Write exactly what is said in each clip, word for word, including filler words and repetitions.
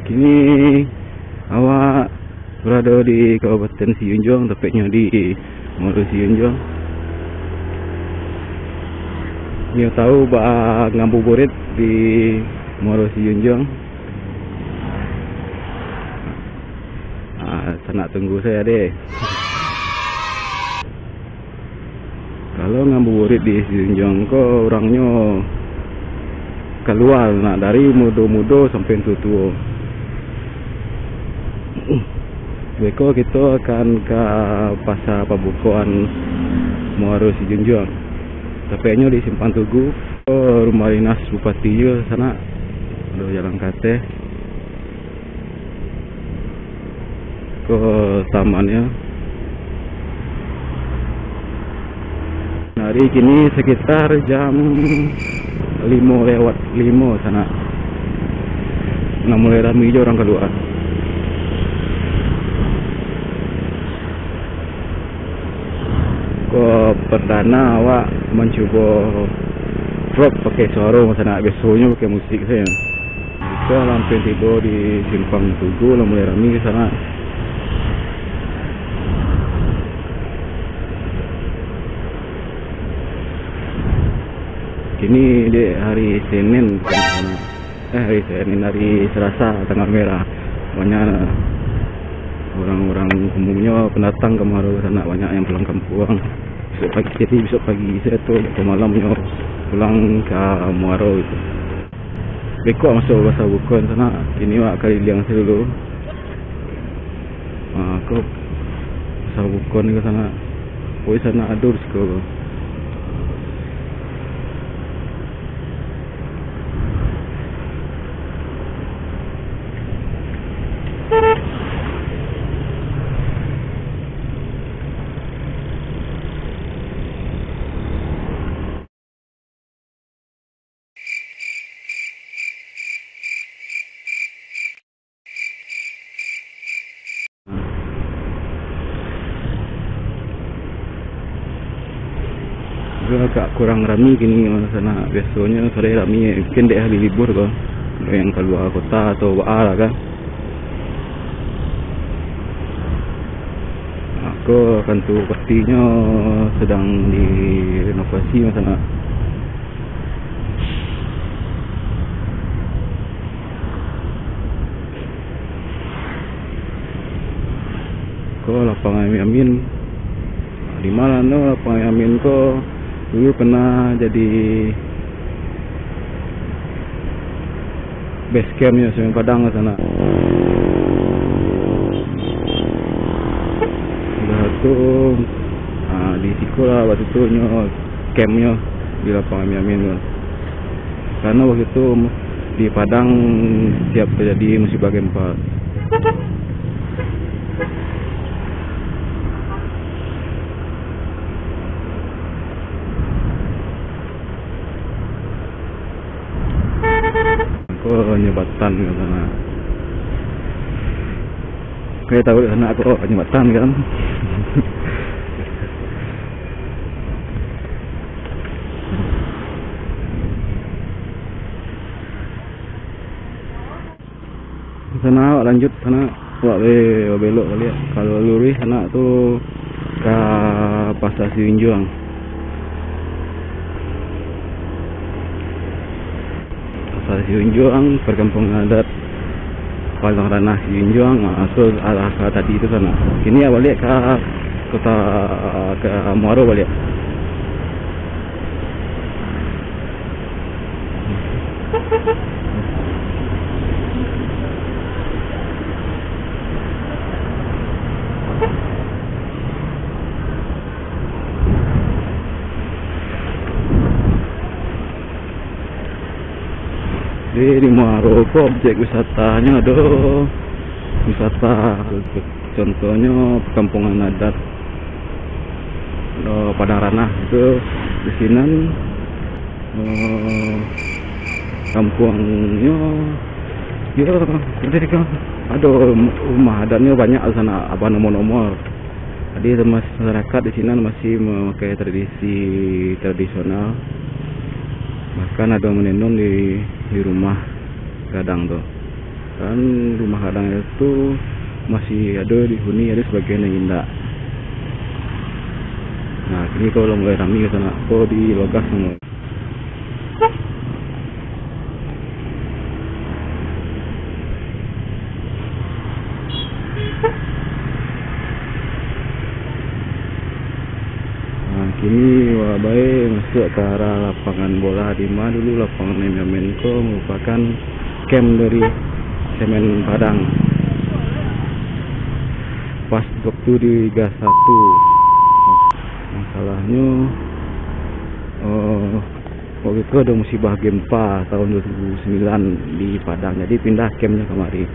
Kini awak barado di Kabupaten Sijunjuang, tepatnyo di Muaro Sijunjuang. Nio tahu baa ngabuburit di Muaro Sijunjuang? Ah, sanak tunggu sajo deh. Kalau ngabuburit di Sijunjuang ko, urangnyo kalua nak dari mudo-mudo sampai tuo-tuo. Beko kito akan ka pasa pabukoan Muaro Sijunjuang. Tepatnyo di Simpang Tugu. Oh, rumah dinas bupati juo sanak. Ado jalan ka ateh. Ko tamannyo. Hari kini sekitar jam limo lewat limo sanak. Lah mulai rami jo urang kalua. Ko perdana awak mancubo vlog pakai suaro sanak, biasonyo pakai musik sajo. Kito lah ampia tibo di Simpang Tugu, lah mulai rami sanak. Kini dek hari Senin, eh, hari Senin, hari Selasa, tanggal merah. Banyak urang-urang umumnyo pendatang ka Muaro sanak, banyak yang pulang kampuang. Besok pagi, jadi besok pagi sajo tu, atau malamnyo pulang ka Muaro gitu. Beko masuak pasa bukoan sanak, kini awak kaliliang sajo dulu. Ah, ko pasa bukoan ko sanak. Pokok sanak ado di siko ko. Agak kurang rami kini, sanak. Biasonyo sore rami, mungkin dek hari libur ko, dek yang kalua kota atau baa lah kan. Nah, ko kantua bupati nyo sadang direnovasi, sanak. Ko lapang amin-amin. Di ma lah no lapang amin ko dulu pernah jadi base camp-nyo Sungai Padang ka sanak. Sudah tu, ah, di siko lah waktu tu nyo camp-nyo di lapang amin-amin tu. Karano waktu tu di Padang setiap terjadi musibah gempa. Ko jambatan ka sanak. Kalian tahu di sanak ko jambatan kan? Sanak, awak lanjut sanak, awak be-, babelok baliak. Kalau luruih sanak tu ka Pasa Sijunjuang. Pasa Sijunjuang, perkampungan adat Padang Ranah Sijunjuang, ah, so arah ka tadi tu sanak. Kini awak baliak ka kota, ka Muaro baliak. Di, di Muaro ko objek wisatanyo ado wisata, contohnyo perkampungan adat, eh, Padang Ranah itu di sinan, eh, kampuangnyo, yo, ado rumah adatnyo banyak di sanak, abah nomor-nomor. Jadi, mas-, masyarakat di sinan masih mamakai tradisi tradisional, bahkan ado manenun di, di rumah gadang tu. Kan rumah gadang itu masih ado dihuni, ado sabagian nan indak. Nah, kini ko lah mulai rami ka sanak, ko di Logas mulai. Nah, kini wak bae masuak ka arah lapangan bola, di ma dulu lapangan nan main ko marupakan kem dari Semen Padang. Pas waktu di Liga satu. Masalahnyo, eh, waktu itu ado musibah gempa tahun dua ribu sembilan di Padang, jadi pindah kemnyo kamari.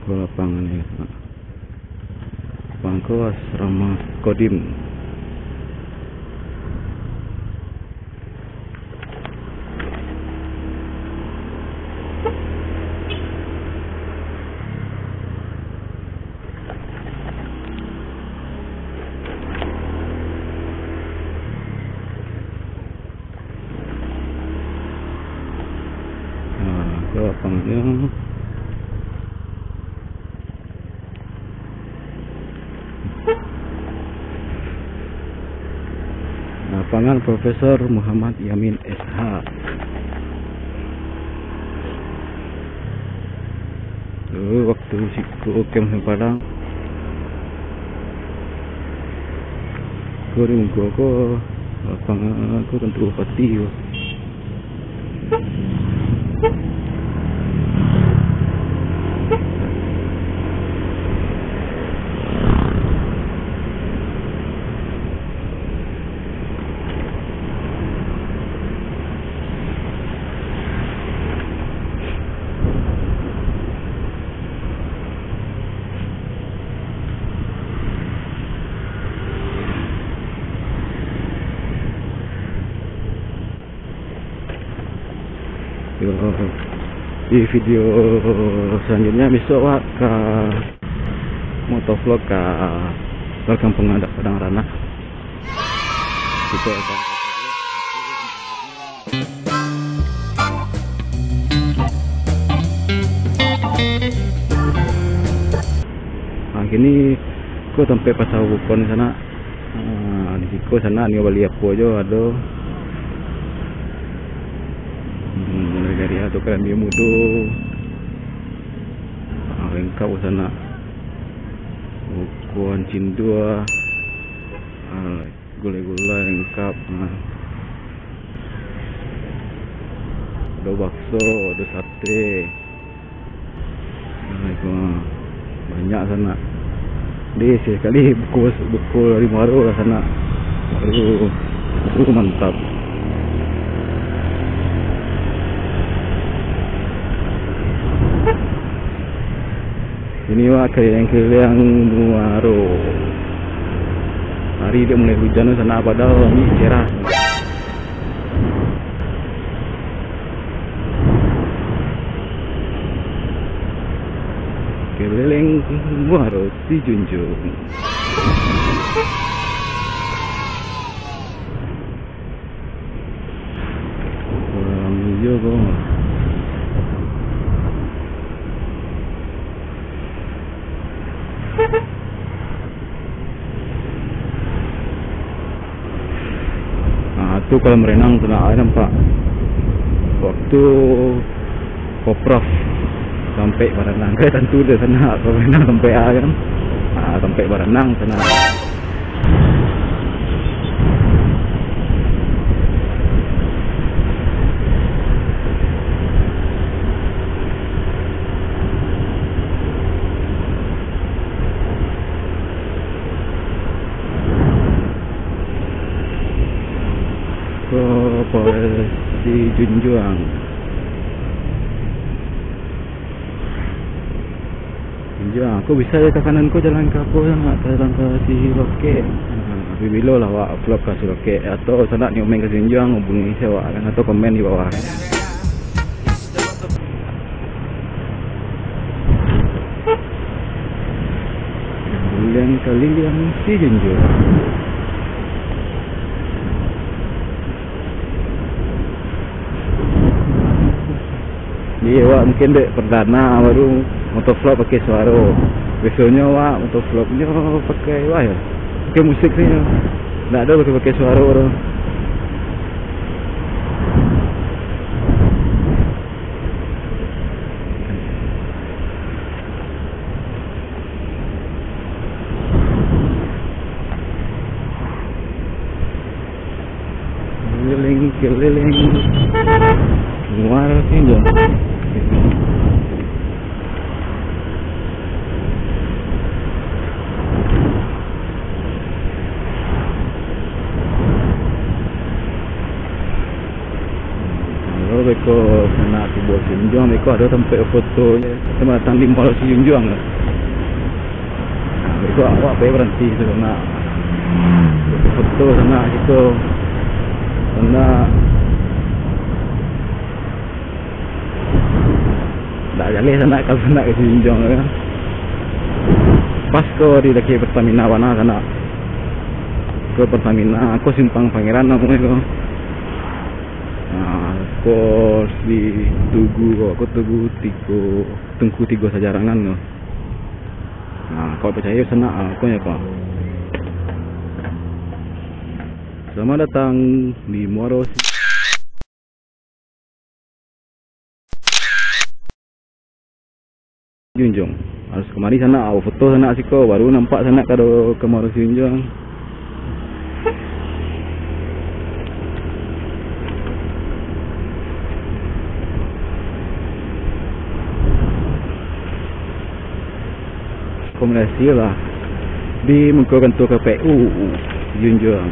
Ko lapangan ni, Pak. Pangko Asrama Kodim. Nah, ko lapangan. Lapangan Profesor Muhammad Yamin S H. Tu waktu siko kem Padang. Ko di muko ko lapangan ko kantor bupati ko. Yo, di video salanjuiknyo bisuak wak ka motovlog ka Balkang Pengadap Padang Ranah. Kito akan Nah, kini ko tampek pasar Bukon sanak. Ah, di siko sanak nio bali apo jo ado. Hmm, mulai dari ado karambia mudo. Ah, lengkap sanak. Bukuan cindua. Ah, gulai-gulai lengkap. Ah. Ado bakso, ado sate. Nah, itu, ah, banyak sanak. Di sekali buku, buku dari Muaro lah sanak. Aduh, itu mantap. Ini wak keliling-keliling Muaro. Hari dia mulai hujan tu sanak, padahal ni cerah. Keliling Muaro dijunjung. Kurang hijau kau. Ah, tu kolam renang tu nak nampak. Waktu Koprov sampai baranang. Kan tantu dia sanak, kolam renang sampai ah kan. Ah, sampai baranang sanak. Ko Polres Sijunjuang. Iya, ko bisa jo ka kanan ko jalan ka apo, jalan ka, jalan ka Silokek. Nah, tapi bilo lah awak vlog ka Silokek, atau sanak nio main ka Sijunjuang, hubungi se awak kan, atau komen di bawah kan. Keliling-keliling Sijunjuang. Iyo, awak mungkin dek perdana baru motovlog pakai suaro. Biasonyo awak motovlognyo pakai, wah, yo, pakai musik tu nyo. Ndak ado pakai, pakai suaro tu. Keliling, keliling. Muaro Siunjuang. Kalau beko sanak tibo Siunjuang, beko ado tampek foto, samo datang di Muaro Siunjuang. Nah, beko awak pai baranti sanak. Foto sanak siko. Sanak. Ndak jaleh sanak ka, sanak ka Siunjuang tu kan. Pas ko di dakek Pertamina bana sanak. Ko Pertamina, ko Simpang Pangeran namonyo ko. Nah, ko si Tugu ko, ko Tugu Tigo, Tungku Tigo Sajarangan ko. Nah, kok picayo sanak, ah, ko nyo ko. Selamat datang di Muaro Si- Junjung. Harus kamari sanak, awak foto sanak siko, baru nampak sanak ka do ka Muaro Siunjuang. Akomodasi lah di muko kantua K P U Junjuang.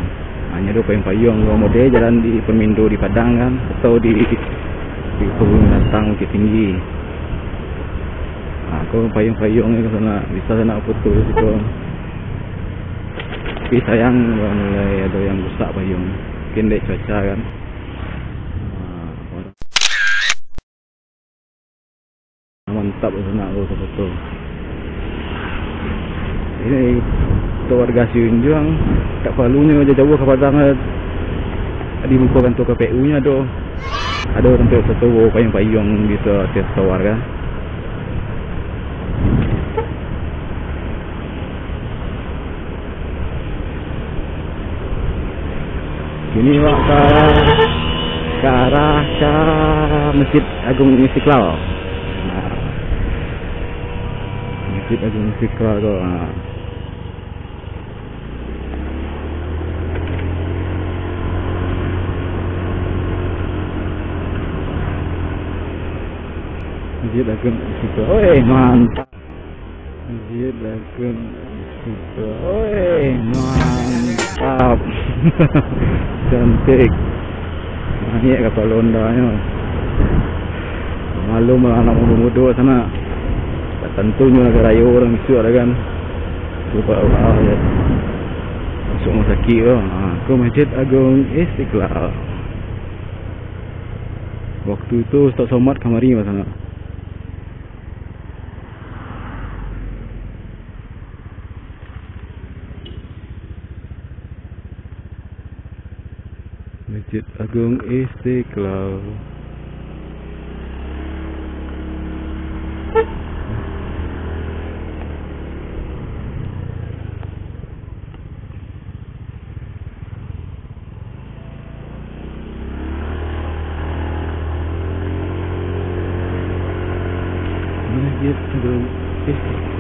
Hanyo ado payuang-payuang, model jalan di Pemindo di Padang kan, atau di, di Pagunuang Rantang, Bukittinggi. Ha, ko payuang-payuang ni sanak, bisa sanak foto di situ. Tapi sayang, lah mulai ado yang rusak payuang. Mungkin dek cuaca kan. Ha, orang Mantap sanak ko foto. Ini untuk warga Siunjuang, tak paralunyo jauah-jauah ka Padang, di muko kantua K P U nyo ado, ado tampek foto payuang-payuang di ateh trotoar kan. Kini awak ka, ka arah ka Masjid Agung Istiqlal. Nah, Masjid Agung Istiqlal tu, ha. Masjid Agung Istiqlal. Oi, mantap. Masjid Agung Istiqlal. Oi, mantap. Cantik. Naik kapal Honda-nyo. Malum lah anak mudo-mudo sanak. Tak tantunyo lah rayo urang bisuak lah kan. Cuba Allah je. Masuk rumah sakit tu. Ha, ko Masjid Agung Istiqlal. Waktu tu Ustaz Somad kamari mah sanak. Masjid Agung Istiqlal. Masjid Agung Istiqlal.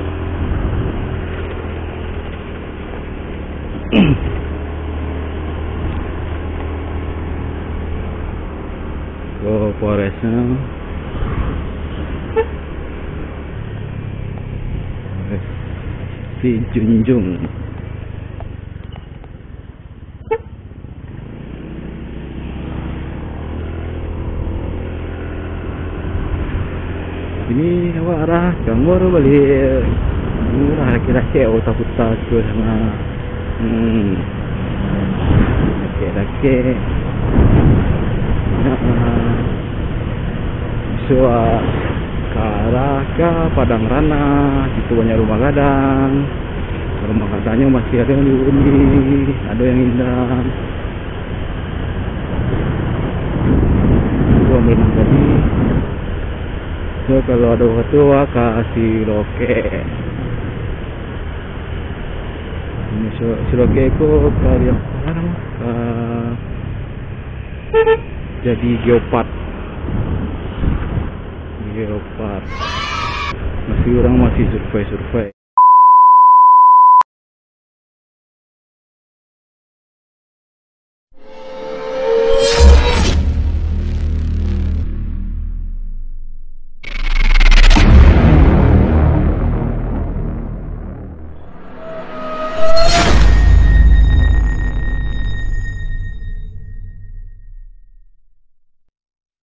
Ko Polresnyo. Polres Sijunjung. Kini awak arah ka Muaro baliak. Arah dakek-dakek, puta-puta situ sanak. Hmm. Dakek-dakek. Nah, bisuak ka arah ka Padang Ranah, situ banyak rumah gadang. Rumah gadangnyo masih ado yang dihuni, ado yang indak. Itu ambil tadi. So, kalau ado wakatu, wah, ka Silokek. Ini Silo-, Silokek ko ka di, apo namo? Ka jadi geopark. Geopark. Masih, urang masih survei-survei.